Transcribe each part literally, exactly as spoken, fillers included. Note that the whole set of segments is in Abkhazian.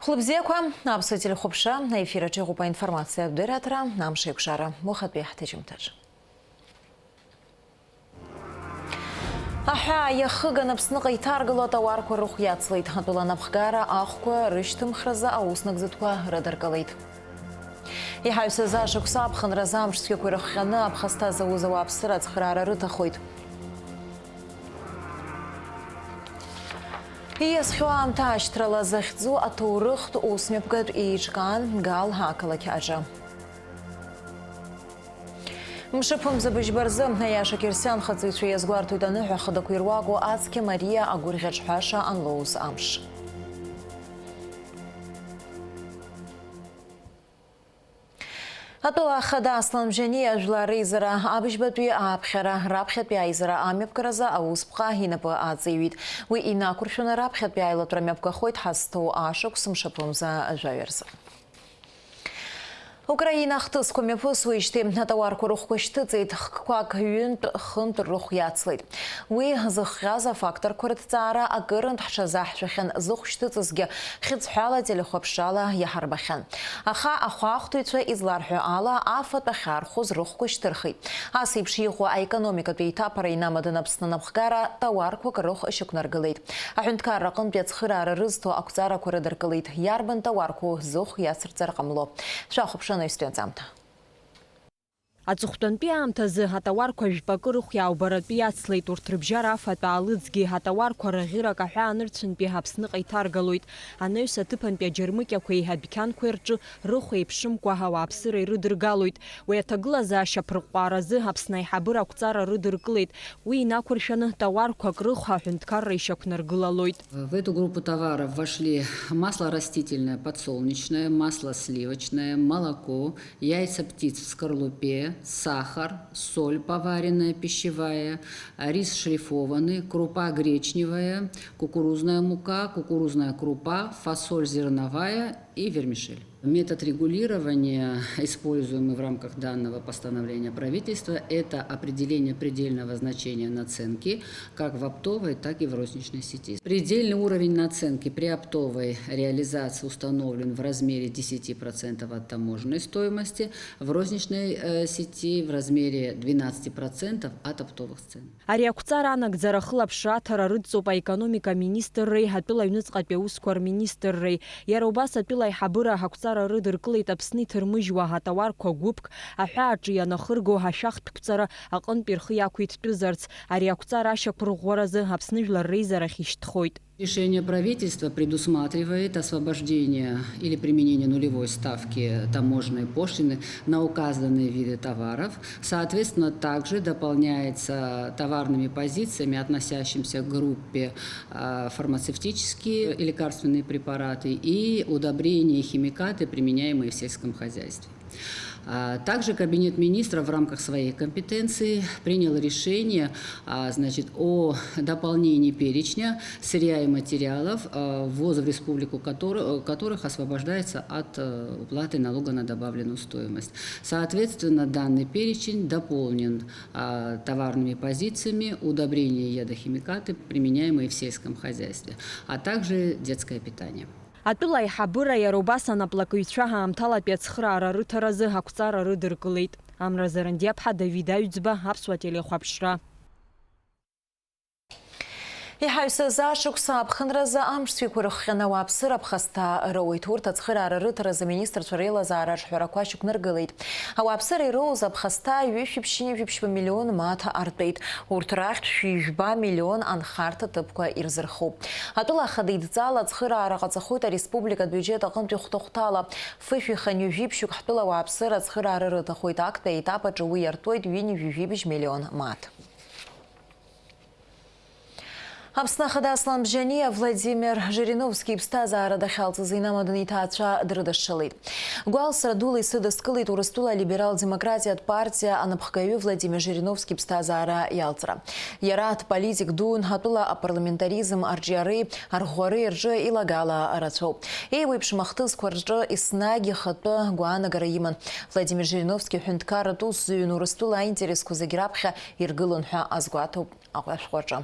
Хәлыбзиақәа, аԥсуа телехәаԥшра, аефир аҿы иҟоуп аинформациатә дырраҭара, амш еиқәшара, уахатәи ҳҭыжьымҭаҿ. Аҳәаа иахыган Аԥсныҟа иҭаргыло атауарқәа рыхә иацлеит. Атәыла анапхгара ахәқәа рышьҭымхразы аус нагӡатәқәа рыдыркылеит. Иҳаҩсыз ашықәс аԥхынразы амш цәгьақәа ирыхҟьаны аԥхасҭа зауз ауааԥсыра ацхыраара рыҭахоит. Ииасхьоу аамҭа ашьҭрала захьӡу аҭоурыхтә усмҩаԥгатә еиҿкаан Гал ақалақь аҿы. Мшыԥымза быжьба рзы, аиаша қьырсиан хаҵаҩцәа иазгәарҭоит аныҳәа хадақәа ируаку ацқьа Мариа агәырӷьаҿҳәаша анлоуз амш. Атәыла ахада Аслан Бжьаниа ажәлар реизара абыжьбатәи ааԥхьара, раԥхьатәи аизара амҩаԥгаразы аусԥҟа инапы аҵеиҩит. Уи инақәыршәаны раԥхьатәи аилатәара мҩаԥгахоит ҳазҭоу ашықәс мшаԥымза жәаҩа рзы. Украина ахҭысқәа мҩаԥысуеижьҭеи атауарқәа рыхәқәа шьҭыҵит, хкқәак ҩынтә, хынтә рыхә иацлеит. Уи зыхҟьаз афакторқәа рыҭҵаара акырынтә ҳҽазаҳшәахьан, зыхә шьҭыҵызгьы хьыӡҳәала телехәаԥшрала иаҳарбахьан. Аха ахәаахәҭыҩцәа изларҳәо ала, афатә ахьаархәоз рыхәқәа шьҭырхит. Ас еиԥш иҟоу аекономикатә еиҭаԥара инамаданы Аԥсны анапхгара тауарқәак рыхә шьақәнаргылеит. Аҳәынҭқарра аҟынтәи ацхыраара рызҭо ақәҵарақәа рыдыркылеит, иарбан тауарқәоу зыхә иацырҵар ҟамло. Шәахәаԥш анаҩстәи анҵамҭа. Аҵыхәтәантәи аамҭазы атауарқәа жәпакы рыхә иаубаратәы иацлеит, урҭ рыбжьара афатә аалыҵгьы, атауарқәа раӷьырак аҳәаанырцәынтәи Аԥсныҟа иҭаргалоит. Анаҩс аҭыԥантәи аџьармыкьақәеи адәқьанқәеи рҿы рыхә еиԥшымкәа ауааԥсыра ирыдыргалоит. Уи аҭагылазаашьа аԥырҟәҟәааразы Аԥсны аиҳабыра ақәҵара рыдыркылеит. Уи инақәыршәаны тауарқәак рыхә аҳәынҭқарра ишьақәнаргылалоит. В эту группу товаров вошли масло растительное подсолнечное, масло сливочное, молоко, яйца птиц в скорлупе, сахар, соль поваренная пищевая, рис шлифованный, крупа гречневая, кукурузная мука, кукурузная крупа, фасоль зерновая и вермишель. Метод регулирования, используемый в рамках данного постановления правительства, это определение предельного значения наценки как в оптовой, так и в розничной сети. Предельный уровень наценки при оптовой реализации установлен в размере десяти процентов от таможенной стоимости, в розничной, э, сети в размере двенадцати процентов от оптовых цен. Ари ақәҵара анагӡара ахылаԥшра аҭара рыдҵоуп аекономика аминистрреи атәыла аҩныҵҟатәи аусқәа рминистрреи. Иара убас атәыла аиҳабыра ақәҵара рыдыркылеит Аԥсны иҭырмыжьуа атауарқәа гәыԥк, аҳәаа аҿы ианахырго ашәахтә қәҵара аҟынтә ирхы иақәиҭтәызарц. Ари ақәҵара ашьақәырӷәӷәаразы Аԥсны Жәлар реизарахь ишьҭхоит. Решение правительства предусматривает освобождение или применение нулевой ставки таможенной пошлины на указанные виды товаров. Соответственно, также дополняется товарными позициями, относящимися к группе, а, фармацевтические и лекарственные препараты и удобрения и химикаты, применяемые в сельском хозяйстве. А, также Кабинет министров в рамках своей компетенции принял решение, а, значит, о дополнении перечня сырья и материалов, а, ввоз в республику котор-, которых освобождается от, э, уплаты налога на добавленную стоимость. Соответственно, данный перечень дополнен, а, товарными позициями удобрения и ядохимикаты, применяемые в сельском хозяйстве, а также детское питание. Атәыла аиҳабыра иара убас анаплакыҩцәа аамҭалатәи ацхыраара рыҭаразы ақәҵара рыдыркылеит. Амра Зарандиаԥҳа, Давид Аҩӡба, Аԥсуа телехәаԥшра. Иҳаҩсыз ашықәс аԥхынразы амшцәеиқәа рыхҟьаны ауааԥсыра аԥхасҭа роуеит. Урҭ ацхыраара рыҭаразы аминистрцәа реилазаара аҿҳәарақәа шьақәнаргылеит. Ауааԥсыра ироуз аԥхасҭа ҩышәи ԥшьынҩажәи ԥшьба миллион мааҭ артәеит. Урҭ рахьтә шәи жәба миллион анхарҭа ҭыԥқәа ирзырхоуп. Атәыла ахада идҵала ацхыраара ҟаҵахоит ареспубликатә биуџьет аҟынтәи хәҭа-хәҭала. Фышәи хынҩажәи ԥшьҩык ҳтәыла ауааԥсыра ацхыраара рыҭахоит, актәи аетап аҿы уи иартуеит ҩынҩажәи жәибжь миллион мааҭ. Аԥсны Ахада Аслан Бжьаниа Владимир Жириновски иԥсҭазаара дахьалҵыз инамаданы иҭаацәа дрыдашшылеит. Гәалсра дула исыдыскылеит Урыстәыла алиберал-демократиатә партиа анапхгаҩы Владимир Жириновски иԥсҭазаара иалҵра. Иара дполитик дуун, ҳтәыла апарламентаризм арҿиареи арӷәӷәареи рҿы илагала рацәоуп. Еиуеиԥшым ахҭысқәа рҿы еснагь ихатәы гәаанагара иман. Владимир Жириновски ҳәынҭқарратә усзуҩын, Урыстәыла аинтересқәа зегь раԥхьа иргылон ҳәа азгәаҭоуп ашәҟәы аҿы.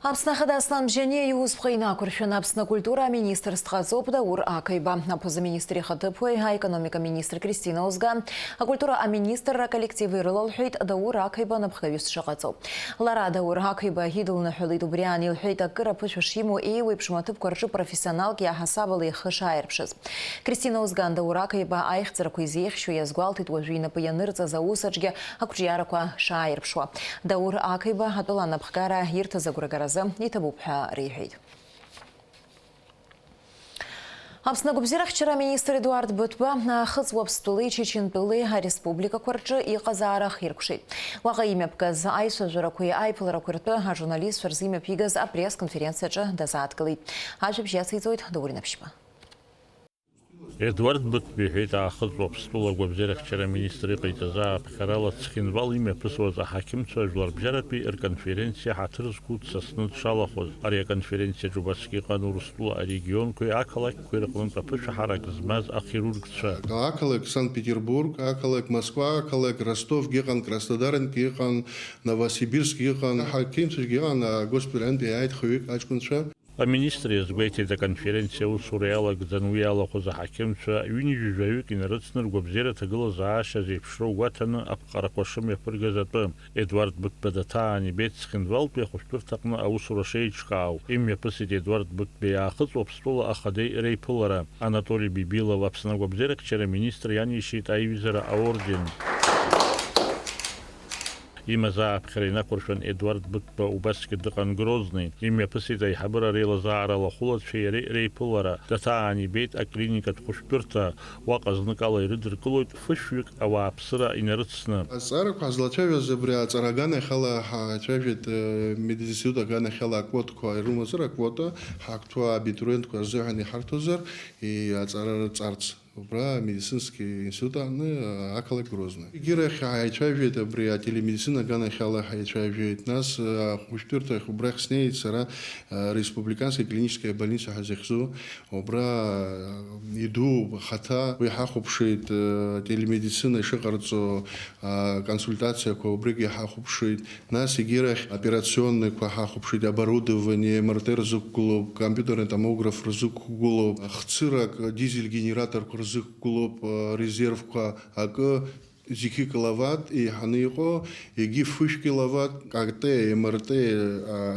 Аԥсны Ахада Аслан Бжьаниа иусԥҟа инақәыршәан, Аԥсны акультура аминистрс дҟаҵоуп Даур Ақаиба. Аԥыза-министр ихаҭыԥуаҩ, аекономика министр Кристина Озга, акультура аминистрра аколлектив ирылалҳәеит Даур Ақаиба напхгаҩыс дшыҟаҵоу. Лара Даур Ақаиба идылныҳәалеит, убри аан илҳәеит акыр аԥышәа шимоу еиуеиԥшым аҭыԥқәа рҿы профессионалк иаҳасабала ихы шааирԥшыз. Кристина Озга Даур Ақаиба аихьӡарақәа изеихьшьу иазгәалҭеит уажәы инапы ианырҵаз аус аҿгьы ақәҿиарақәа шааирԥшуа. Даур Ақаиба атәыла анапхгара ирҭаз агәрагаразы иҭабуп ҳәа реиҳәеит. Аԥсны агәабзиарахьчара аминистр Едуард Быҭәба Аахыҵ Уаԥстәылеи Чечентәылеи ареспубликақәа рҿы иҟазаара ахиркәшеит. Уаҟа имҩаԥгаз аицәажәарақәеи аиԥыларақәеи ртәы ажурналистцәа рзы имҩаԥигаз апресс-конференциаҿы дазааҭгылеит. Ажәабжь иациҵоит Даур Инаԥшьба. Едуард Быҭәба иҳәеит, Аахыҵ Уаԥстәыла агәабзиарахьчара аминистр иҟаиҵаз ааԥхьарала Цхинвал имҩаԥысуаз аҳақьымцәа жәларбжьаратәи рконференциа ҳаҭыр зқәу Дсасны дшалахәыз. Ари аконференциаҿы убасгьы иҟан Урыстәыла арегионқәеи ақалақьқәеи рҟнытә аԥышәаҳарак змаз ахирургцәа. Ақалақь Санкт-Петербург, ақалақь Москва, ақалақь Ростовгьы ыҟан, Краснодаргьы ыҟан, Новосибирскгьы ыҟан, аҳақьымцәагьы ыҟан, агоспиталь аҟынтәи иааит хҩык аҷкәынцәа. Аминистр иазгәеиҭеит, аконференциа аусура иалагӡан уи иалахәыз аҳақьымцәа ҩынҩажәаҩык инарыцны ргәабзиара аҭагылазаашьа зеиԥшроу гәаҭаны аԥҟарақәа шымҩаԥыргаз атәы. Едуард Быҭәба даҭаан ибеит Цхинвалтәи ахәышәтәырҭаҟны аусура шеиҿкаау. Имҩаԥысит Едуард Быҭәбеи Аахыҵ Уаԥстәыла ахадеи реиԥылара. Анатоли Бибилов Аԥсны агәабзиарахьчара аминистр ианишьеит аиҩызара аорден. Имаз ааԥхьара инақәыршәан Едуард Быҭәба убасгьы дыҟан Грозный. Имҩаԥысит аиҳабыра реилазаара алахәылацәеи иареи реиԥылара. Даҭаан ибеит аклиникатә хәышәтәырҭа. Уаҟа зныкала ирыдыркылоит фышәҩык ауааԥсыра инарыцны. Азҵаарақәа ҳазлацәажәоз абри аҵара аганахьала ҳаицәажәеит, э, мединститут аганахьала аквотақәа ирымазар, аквота ҳактәы абитуриентқәа рзыҳәан иҳарҭозар, и-, аҵара рҵарц. Убра амедицинский институт аҟны, ақалақь Грозный. Егьирахь ҳаицәажәеит, абри ателемедицина аганахьала ҳаицәажәеит. Нас, ахәышәтәырҭахь убрахь снеит сара, республиканская клиническая больница ҳәа захьӡу. Убра, идууп ахаҭа, уи ҳахәаԥшит, телемедицина ишыҟарҵо, аконсультациақәа убригьы ҳахәаԥшит. Нас егьирахь операционныйқәа ҳахәаԥшит, оборудование, МРТ рзықәгылоуп, компьютерный томограф рзықәгылоуп, хцырак, дизель генераторқәа рзықәгылоуп, резервқәа акы, зқьы киловатт еиҳаны иҟоу, егьи фышә киловатт, КТ, МРТ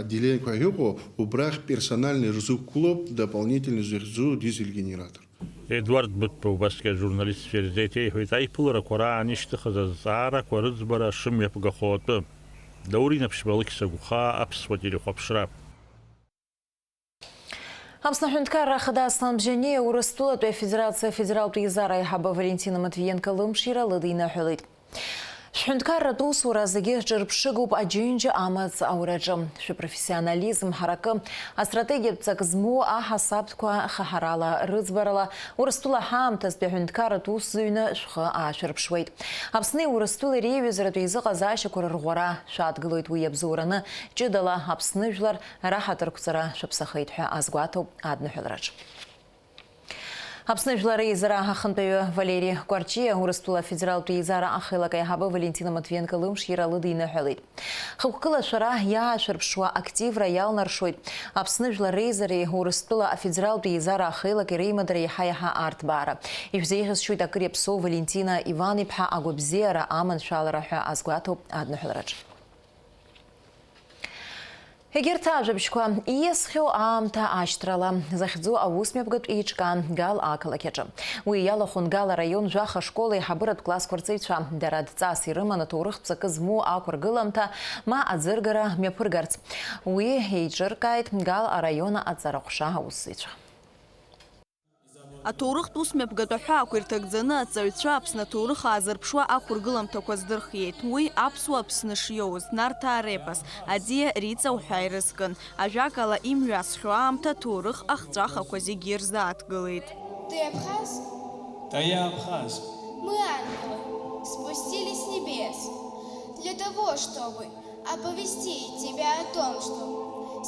отделениеқәа иҟоу, убрахь персональный рзықәгылоуп, дополнительный захьӡу дизель генератор. Едуард Быҭәба убасгьы ажурналистцәа ирзеиҭеиҳәеит аиԥыларақәа раан ишьҭыхыз азҵаарақәа рыӡбара шымҩаԥгахо атәы. Даур Инаԥшьба, Алықьса Гәхаа, Аԥсуа телехәаԥшра. Аԥсны аҳәынҭқарра ахада Аслан Бжьаниа Урыстәылатәи Афедерациа афедералтә еизара аиҳабы Валентина Матвиенко лымшира лыдиныҳәалеит. Шәҳәынҭқарратә усура зегьы ҿырԥшыгоуп Аџьынџьа амаҵ аураҿы. Шәыпрофессионализм ҳаракы, астратегиатә ҵак змоу аҳасабтәқәа хаҳарала, рыӡбарала, Урыстәыла ҳаамҭазтәи аҳәынҭқарратә усзыҩны шәхы аашәырԥшуеит. Аԥсни Урыстәылеи реиҩызаратә еизыҟазаашьақәа рырӷәӷәара шәадгылоит, уи иабзоураны ҷыдала Аԥсны жәлар раҳаҭырқәҵара шәаԥсахеит ҳәа азгәаҭоуп адныҳәалараҿ. Аԥсны жәлар реизара ахантәаҩы Валери Кәарҷиа, Урыстәыла афедералтә еизара ахеилак аиҳабы Валентина Матвиенко лымшира лыдиныҳәалеит. Хықәкыла шәара иаашәырԥшуа активра иалнаршоит. Аԥсны жәлар реизареи Урыстәыла афедералтә еизара ахеилаки реимадара иаҳа-иаҳа арҭбаара. Ишәзеиӷьасшьоит акыр иаԥсоу Валентина Иван-иԥҳа агәабзиара, аманшәалара ҳәа азгәаҭоуп адныҳәалараҿ. Егьырҭ ажәабжьқәа, ииасхьоу аамҭа ашьҭрала, захьӡу аусмҩаԥгатә еиҿкаан Гал ақалақь аҿы. Уи иалахәын Гал араион жәаха школ еиҳабыратә классқәа рҵаҩцәа. Дара дҵас ирыман аҭоурыхтә ҵакы змоу ақәыргыламҭа ма аӡыргара мҩаԥыргарц. Уи еиҿыркааит Гал араион аҵараҟәша аусзуҩцәа. Аҭоурыхтә усмҩаԥгатә аҳәаақәа ирҭагӡаны аҵаҩцәа Аԥсны аҭоурых аазырԥшуа ақәыргыламҭақәа здырхиеит. Уи аԥсуа Аԥсны шиоуз, Нарҭаа репос, аӡиа Риҵа уҳәа ирызкын. Ажәакала, имҩасхьоу аамҭа аҭоурых ахҵәахақәа зегьы ирзааҭгылеит. Ты абхаз? Да, я абхаз. Мы, ангелы, спустились с небес для того, чтобы оповестить тебя о том, что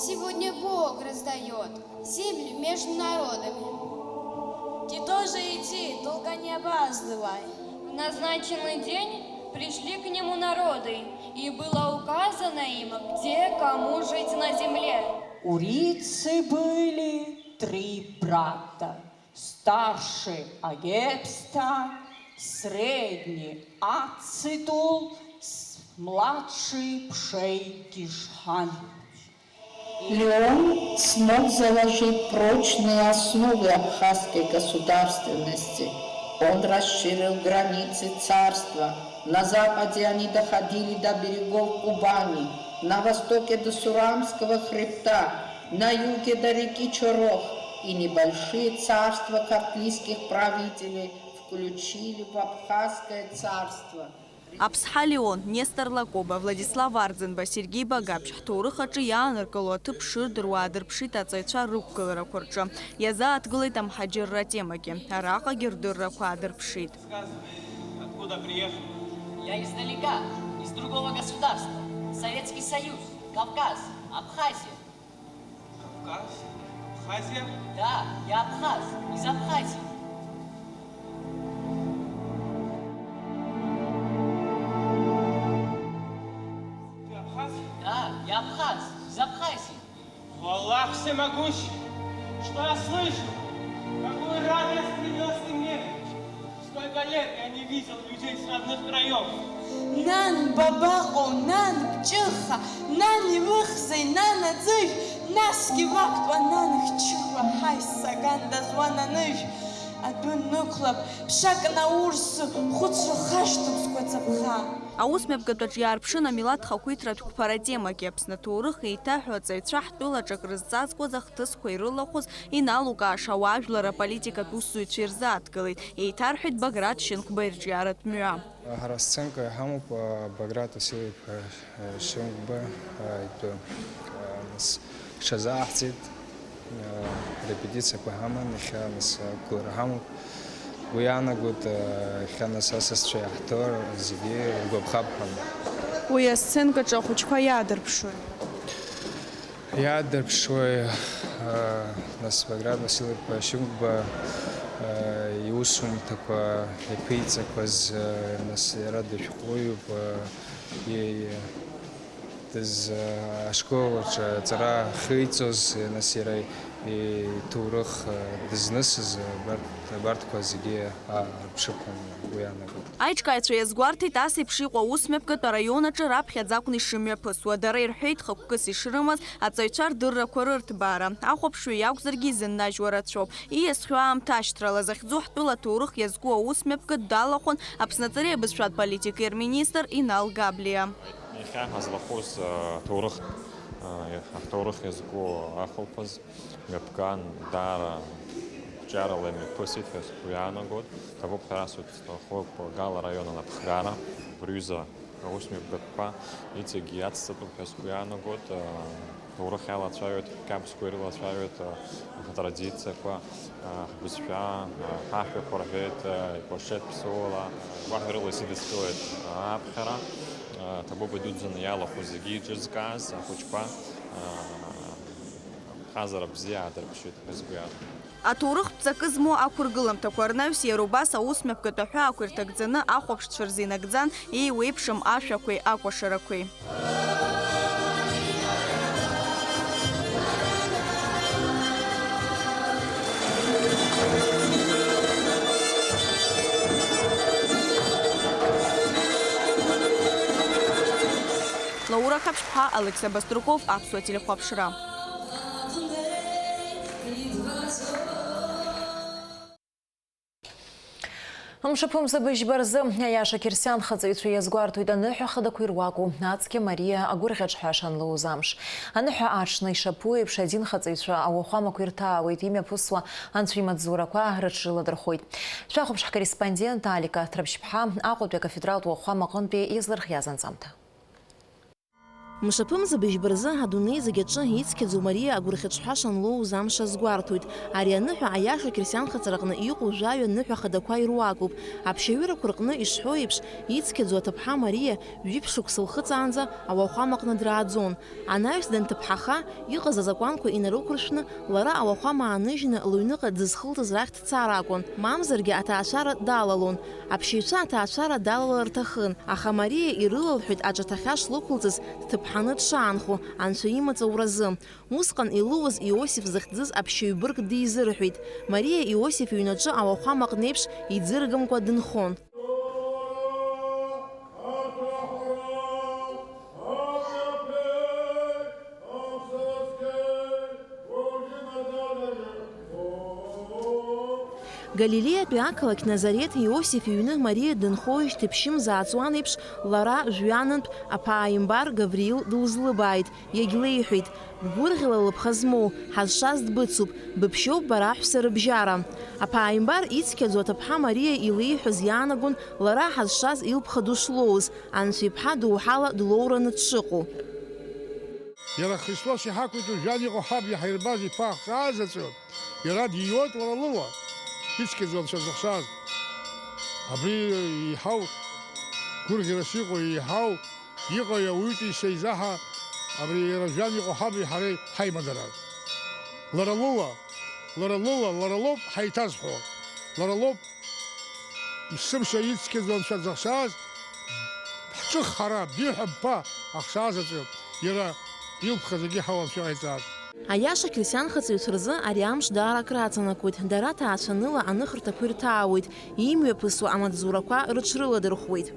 сегодня Бог раздаёт землю между народами. Ты тоже иди, долго не опаздывай. В назначенный день Пришли к нему народы, и было указано им, где кому жить на земле. У Рицы были три брата. Старший Агепста, средний Ацитул, с- младший Пшейкишхан. Леон смог заложить прочные основы абхазской государственности. Он расширил границы царства. На западе они доходили до берегов Кубани, на востоке до Сурамского хребта, на юге до реки Чорох, и небольшие царства картлийских правителей включили в Абхазское царство. Аԥсҳа Леон, Нестор Лакоба, Владислав Арӡынба, Сергеи Багаԥшь ҳҭоурых аҿы иааныркыло аҭыԥ шырдыруа аадырԥшит аҵаҩцәа рықәгыларақәа рҿы. Иазааҭгылеит амҳаџьырра атемагьы. Араҟагьы рдыррақәа аадырԥшит. Откуда приехал? Я издалека, из другого государства. Советский Союз, Кавказ, Абхазия. Кавказ? Абхазия? Да, я абхаз, из Абхазии. Ты абхаз? Да, я абхаз, из Абхазии. О, Аллах всемогущий! Что я слышу? Какую радость принёс ты мне! Сколько лет я не видел людей с родных краёв! Нан, бабаҟоу, нан, бҷыхха, нан, илыхзеи, нан, аӡыжә, насгьы лакәтәа, нан, хьчыхәа, ҳаи, сагандаз уан аныжә! Адәы нықәлап, ԥшак наурс, хәыцра хашҭуп сгәаҵаԥха. Аусмҩаԥгатәаҿ иаарԥшын амилаҭ хақәиҭратә қәԥара атемагьы. Аԥсны аҭоурых еиҭаҳәо аҵаҩцәа ҳтәылаҿ акрызҵазкуаз ахҭысқәа ирылахәыз иналукааша ауаажәлар аполитикатә усзуҩцәа ирзааҭгылеит, еиҭарҳәеит Баграт Шьынқәба ирҿиаратә мҩа. Ҳара асценка иҳамоуп, Баграт Васил-иԥа Шьынқәба итәы, нас, иҽазааҳҵеит, репетициақәа ҳаман, иахьа, нас, ақәгылара ҳамоуп. Уи иаанагоит, иахьа, нас, асасцәа иаҳҭо зегьы иргәаԥхап ҳәа. Уи асценкаҿы ахәыҷқәа иаадырԥшуеит. Иаадырԥшуеи, нас, Баграт Васил-иԥа Шьынқәба иусумҭақәа иаԥиҵақәаз, нас, иара дышәҟәыҩҩуп, и-, дыз-, ашкол аҿы аҵара ахьиҵоз, нас, иара иҭоурых дызнысыз абарҭ, абарҭқәа зегьы аарԥшып ҳәа уи иаанагоит. Аиҿкааҩцәа иазгәарҭеит, ас еиԥш иҟоу аусмҩаԥгатә араион аҿы раԥхьаӡа акәны ишымҩаԥысуа. Дара ирҳәеит, хықәкыс ишрымаз аҵаҩцәа рдыррақәа рырҭбаара. Ахәаԥшҩы иакәзаргьы изыннажьуа рацәоуп. Ииасхьоу аамҭа ашьҭрала захьӡу ҳтәыла аҭоурых иазку аусмҩаԥгатә далахәын Аԥсны аҵареи абызшәатә политикеи рминистр Инал Габлиа. Иахьа ҳазлахәыз, а, ҭоурых, а, ҳҭоурых иазку ахәылԥаз. Мҩаԥган, даара қәҿиарала имҩаԥысит ҳәа сгәы иаанагоит. Ҭабуп ҳәа расҳәоит, сҭахуп Гала араион анапхгара, убри аҩыза аусмҩаԥгатәқәа иҵегьы иацҵатәуп ҳәа сгәы иаанагоит. Ҭоурых иалацәажәоит, ҳқьабзқәа ирылацәажәоит, ҳтрадициақәа, ҳбызшәа, ҳашәақәа рҳәеит, икәашеит ԥсуала, гәаҳәарыла исыдыскылеит аԥхьара. Ҭабуп идуӡӡаны иалахәыз зегьы иҿызкааз ахәыҷқәа. Ҟазара бзиа аадырԥшит, ҳәа сгәы иаанагоит. Аҭоурыхтә ҵакы змоу ақәыргыламҭақәа рнаҩс иара убас аусмҩаԥгатә аҳәаақәа ирҭагӡаны ахәаԥшцәа рзы инагӡан еиуеиԥшым ашәақәеи акәашарақәеи. Лаура Хабшьԥҳа, Алықьса Баструков, Аԥсуа телехәаԥшра. Мшаԥымза быжьба рзы, аиаша, қьырсиан хаҵаҩцәа иазгәарҭоит аныҳәа хадақәа ируаку ацқьа Мариа агәырӷьаҿҳәаша анлоуз амш. Аныҳәа аҽны ишаԥу еиԥш, адин хаҵаҩцәа ауахәамақәа ирҭаауеит, имҩаԥысуа анцәа имаҵзурақәа рыҽрыладырхәоит. Шәахәаԥш ҳкорреспондент Алика Ҭраԥшьԥҳа Аҟәатәи акафедратә уахәама аҟынтәи излархиаз анҵамҭа. Мшаԥымза быжьба рзы адунеи зегь аҿы ицқьаӡоу Мариа агәырӷьаҿҳәаша анлоуз амш азгәарҭоит. Ари аныҳәа аиаша ақьырсианхаҵара аҟны иҟоу жәаҩа ныҳәа хадақәа ируакуп. Аԥшьаҩырақәа рҟны ишҳәоу еиԥш, ицқьаӡоу аҭыԥҳа Мариа жәиԥшь шықәса лхыҵаанӡа ауахәамаҟны драаӡон. Анаҩс данҭыԥҳаха, иҟаз азакәанқәа инарықәыршәны, лара ауахәама ааныжьны лыҩныҟа дзызхылҵыз рахь дцар акәын, мамзаргьы аҭаацәара далалон. Аԥшьаҩцәа аҭаацәара далалар рҭахын, аха Мариа ирылалҳәеит аҿаҭахьа шлықәылҵыз дҭыԥҳаны дшаанхо, Анцәа имаҵ ауразы. Усҟан илуаз Иосиф захьӡыз аԥшьаҩ бырг дизырҳәеит. Мариа Иосиф иҩнаҿы ауахәамаҟны еиԥш иӡыргамкәа дынхон. Галилеиатәи ақалақь Назарет Иосиф иҩны Мариа дынхоижьҭеи ԥшьымз ааҵуан еиԥш, лара жәҩанынтә аԥааимбар Гавриил дылзлыбааит, иагьлеиҳәеит, Бгәырӷьала лыԥха змоу, ҳазшаз дбыцуп, быԥшьоуп бара аҳәса рыбжьара. Аԥааимбар ицқьаӡоу аҭыԥҳа Мариа илеиҳәаз иаанагон лара ҳазшаз илԥха ду шлоуз, Анцәа иԥҳа доуҳала длоураны дшыҟоу. Иара Христос иҳақәиҭу жәҩан иҟоу ҳаб иаҳирбаз иԥа ахшаа заҵәы, иара дииуеит лара лыла, ицқьаӡоу Анцәа дзыхшаз. Абри еиҳау гәырӷьарас иҟоу, еиҳау иҟоу ауаҩытәыҩса изаҳа абри иара жәҩан иҟоу ҳаби ҳареи ҳаимадара. Лара лыла, лара лыла, лара лоуп ҳаиҭазҳәо, лара лоуп есымша ицқьаӡоу Анцәа дзыхшаз, ҳҿыхҳара, биҳәа бԥа ахшаа заҵәы, иара илԥха зегьы ҳауа Анцәа иҟаиҵаз. Аиаша ақьырсианхаҵаҩцәа рзы ари амш даара акраҵанакуеит, дара ҭаацәаныла аныхырҭақәа ирҭаауеит, имҩаԥысуа амаҵзурақәа рыҽрыладырхәуеит.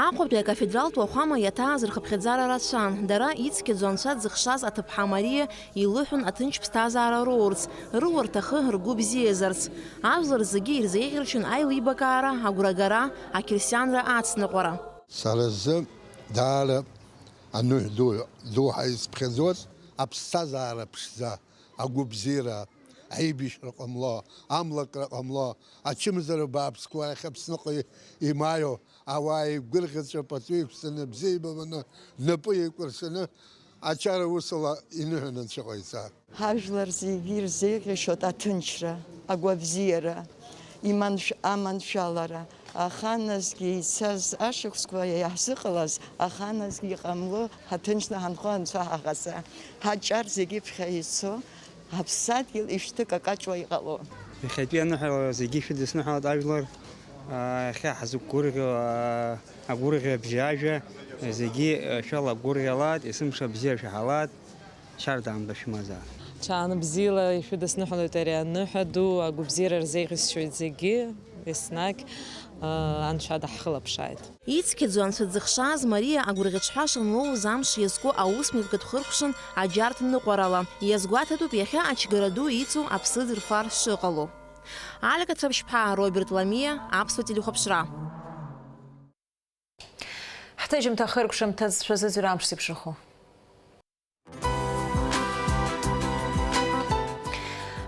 Аҟәатәи акафедралтә уахәама иаҭааз рхыԥхьаӡара рацәан, дара ицқьаӡоу Анцәа дзыхшаз аҭыԥҳа Мариа илыҳәон аҭынч ԥсҭазаара роурц, рыуа рҭахы ргәы бзиазарц. Ажәлар зегьы ирзеиӷьаршьон аилибакаара, агәрагара, ақьырсианра ацныҟәара. Сара сзы даара аныҳәа ду, доуҳа исԥхьаӡоз аԥсҭазаара ԥшӡа, агәыбзиара, аибашьра ҟамло, амлакра ҟамло, ачымазара бааԥсқәа ахь Аԥсныҟа имааио, ауаа еигәырӷьаҵәа пату иқәҵаны, бзиа ибабаны, напы еикәыршаны, ачара усала иныҳәаны Анцәа иҟаиҵа. Ҳажәлар зегьы ирзеиӷьашьоит аҭынчра, агәабзиара, иманшә-, аманшәалара, аханазгьы ицаз ашықәсқәа иаҳзыҟалаз, аханазгьы иҟамло, ҳаҭынчны ҳанхо Анцәа ҳаҟаҵа. Ҳаҿар зегьы ԥхьа ицо, Ҳаԥсадгьыл ишәҭы какаҷуа иҟало. Иахьатәи аныҳәала зегьы шәыдысныҳәалт ажәлар, аа, иахьа ҳзықәгәырӷьо, аа, агәырӷьабжьы ажәа, зегьы, э, шәалагәырӷьалат, есымша бзиа шәаҳалат, шьардаамҭа шәымазаап. Ҽаанбзиала ишәыдысныҳәалоит ари аныҳәа ду, агәабзиара рзеиӷьасшьоит зегьы, еснагь, аа, Анцәа даҳхылаԥшааит. Ицқьаӡоу Анцәа дзыхшаз Мариа агәырӷьаҿҳәаша анлоуз амш иазку аусмҩаԥгатә хыркәшан аџьарҭ ныҟәарала. Иазгәаҭатәуп иахьа ачгара ду иҵоу аԥсыӡ рфар шыҟало. Алика Цәаԥшьԥҳа, Роберт Ламиа, Аԥсуа телехәаԥшра. Ҳҭыжьымҭа хыркәшамҭазшәа зыӡырҩ амш зеиԥшрахо.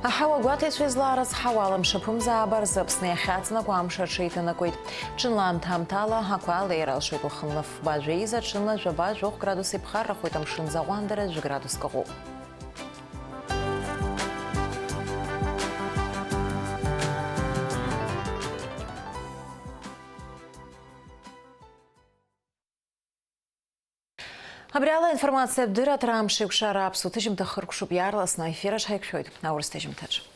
Аҳауа гәаҭеицәа излаарыцҳауа ала мшаԥымза ааба рзы Аԥсны иахьаҵнакуа амш аҽеиҭанакуеит. Ҽынла аамҭа-аамҭала ақәа алеира алшоит, уахынла фба жәеиза, ҽынла жәаба жәохә градус иԥхаррахоит, амшын аӡы аҟәандара жәа градуск ыҟоуп. Абри ала аинформациатә дырраҭара амш еиқәшара аԥсуа ҭыжьымҭа хыркәшоуп, иаарласны аефир аҿы ҳаиқәшәоит аурыс ҭыжьымҭаҿ.